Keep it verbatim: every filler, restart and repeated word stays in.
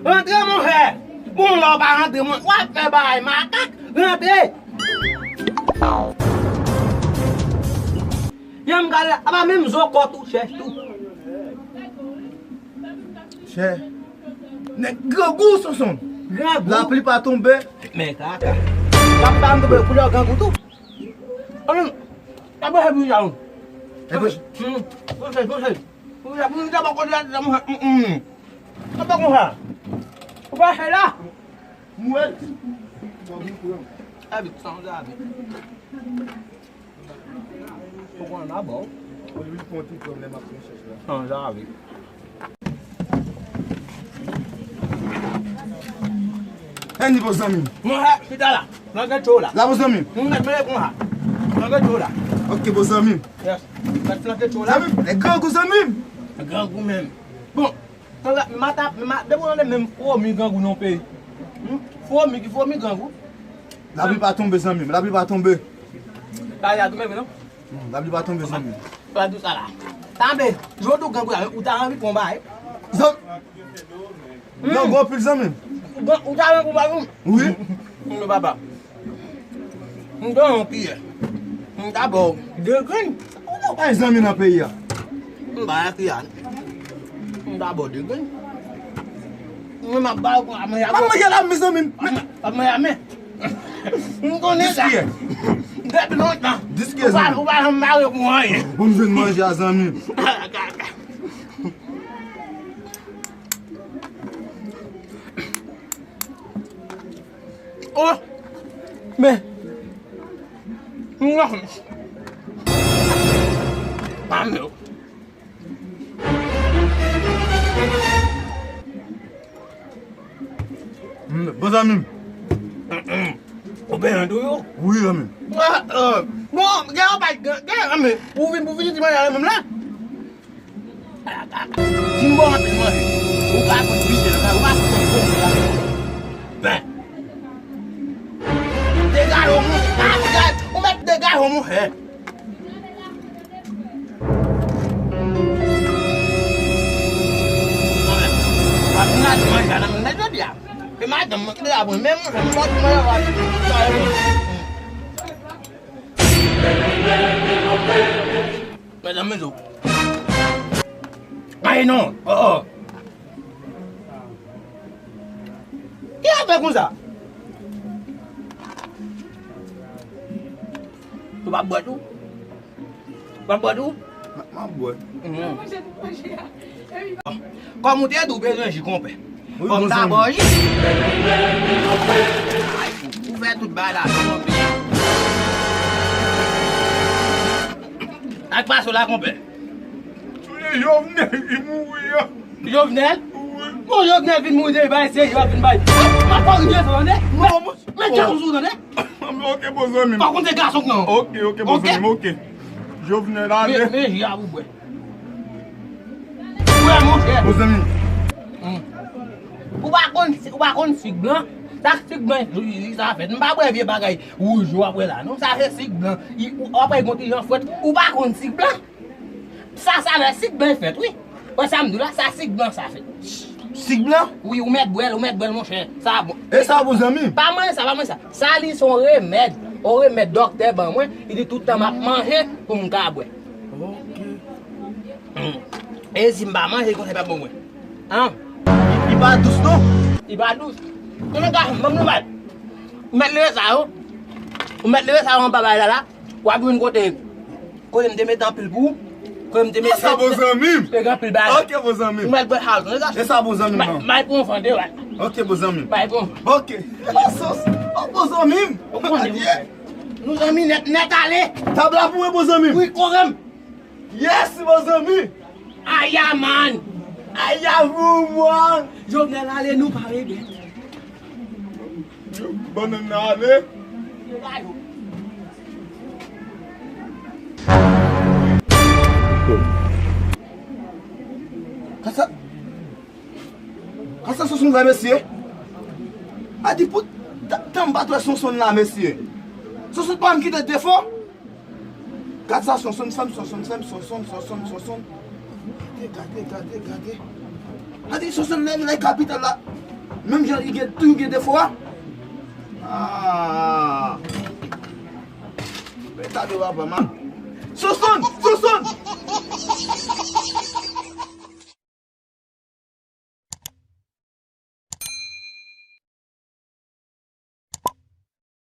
Rantre, monchè. Bon, lè w pa rantre, mon, w ap fè bagay makak. Rantre. Janm gade la, apa menm zo kò tou chèch tou. Chè. Nèg grangou, Sonson. Grangou. Lapli pa tonbe. Men kaka. Lapli pa tonbe, koulè grangou tou. Ann, ta bwè bouyi a ou. Epi, hmm, bon chèch, bon chèch. Bouyi a, bouyi a, ta bò kote la, ta mwen, hmm, hmm. Ta bò konsa. Ou pa chè la. Mwen. Avik, san avik. Ou konn la bò. San avik. Ann, bon zanmi m. Mwen, chita la. Flanke cho la. La, bon zanmi m. Mwen mèt mele konsa. Flanke cho la. Ok, bon zanmi m. Yes. Mèt flanke cho la. Zanmi m, nèg grangou zanmi m. Grangou menm. Bon, flanke, mata, ma, depi w tande menm fwomi grangou nan peyi. Hmm? Fwomi, ki fwomi grangou? Lapli pa tonbe, zanmi m. Lapli pa tonbe. Pa ya tonbe, non? Hmm, lapli pa tonbe, zanmi m. Pa di sa la. Tanbe, jodi w grangou la, ou ta anvi konba, eh. Zan-, Hmm. Grangou anpil, zanmi m. Ou ta anvi konba, non? Wi. Non, papa. M gen yon kiyè. M ta ba w de grenn. Ou pa gen zanmi nan peyi a. M ba w kiyè. M ta ba w de grenn. Mwen, m ap ba w pou manje a. Pa manje la, mezanmi. Pa manje a, men. M konnen sa. Dis kiyè. Depi lontan. Dis kiyè, zanmi. Ou pa, ou pa janm mare pou anyen. Pou m jwenn manje a, zanmi. Oh! Men. Non. Pa m yo. Mm, bon zanmi m. Ou benyen tou yo? Wi, zanmi m. Ah, euh, bon, gen yon bay, gen, gen, men, ou vin, ou vin di mwen la menm la. Si m ba w anpil manje, ou ka konn pise lakay, ou ka konn konn lakay. Ben. Degaje w, monchè. Ou mèt degaje w, monchè. Mwen menm, m ap vin al manje nan men jodi a. E madanm mwen ki te la pou mwen, men monchè, m pa di manje la. Mezanmi, zo. Ay non, oh, oh. Ki afè konsa? Ou pa bwè tou? Ou pa bwè tou? M ap bwè. Mhm. Kòm ou te di ou bezwen ji konpè. Wi, kòm bon sa zanmi. Bò ji. Ay, ou fè tout bagay la, non, non, non. Ak pa sou la, konpè. Touye Jovenel, li mouri an. Jovenel? Wi. Bon, Jovenel vin mouri, bay serye, w ap vin bay. M ap kòrije sa, tande? Non, men, men, jan sou, tande? Ok, bon zanmi m. Pa konn se gason k nan. Ok, ok, bon zanmi m, ok. Jovenel ale. Men, men, ji a pou bwè. Frè, monchè. Bon zanmi. Hmm. Ou pa konn, ou pa konn sik blan? Sa sik blan, li sa fèt. M pa bwè vye bagay wouj yo w ap wè la, non. Sa se sik blan. Li, ou, w ap wè gon ti jan fwèt. Ou pa konn sik blan? Sa, sa lè sik blan fèt, wi. Wè sa m di w la, sa sik blan sa fèt. Sik blan? Wi, ou mèt bwè l, ou mèt bwè l, monchè. Sa bon. E sa bon, zanmi? Pa manje sa, pa manje sa. Sa li se yon remèd. Yon remèd dòktè ban mwen, li di tout tan m ap manje pou m ka bwè. Ok. Hmm. E si m pa manje, konsèy pa bon mwen. An? Li, li pa dous, non? Li pa dous. Konnen gason, ban m nouvèl. Ou mèt leve sa yo. Ou mèt leve sa yo anba bay la la. W ap jwenn kote, kote m te mete anpil pou ou. Kote m te mete. E sa bon zanmi m? Te gen anpil bagay. Ok, bon zanmi m. Ou mèt bwè sa yo, tande sa? E sa bon zanmi m, non? Bay pou anfan de, wè. Ok, bon zanmi m. Bay pou anfan. Ok. Sos, oh, bon zanmi m. Ou konnen, yeah. Nou zanmi nèt, nèt ale. Tab la pou mwen, bon zanmi m. Wi, kore m. Yes, bon zanmi. Aya, man. Aya, pou mwen. Jovenel ale, nou pa regrèt. Bannann nan ale. Kasa, kasa Sonson la, mesye. A di pou, ta, tanm pa twè Sonson la, mesye. Sonson pa m kite defo. Gad sa, Sonson, Sonson, Sonson, Sonson, Sonson, Sonson, Sonson. Gade, gade, gade, gade. Gade, Sonson, lè, lè kapital la. Menm jan li gen, toujou gen defo a. Ah. Men tande papa m. Sonson, Sonson.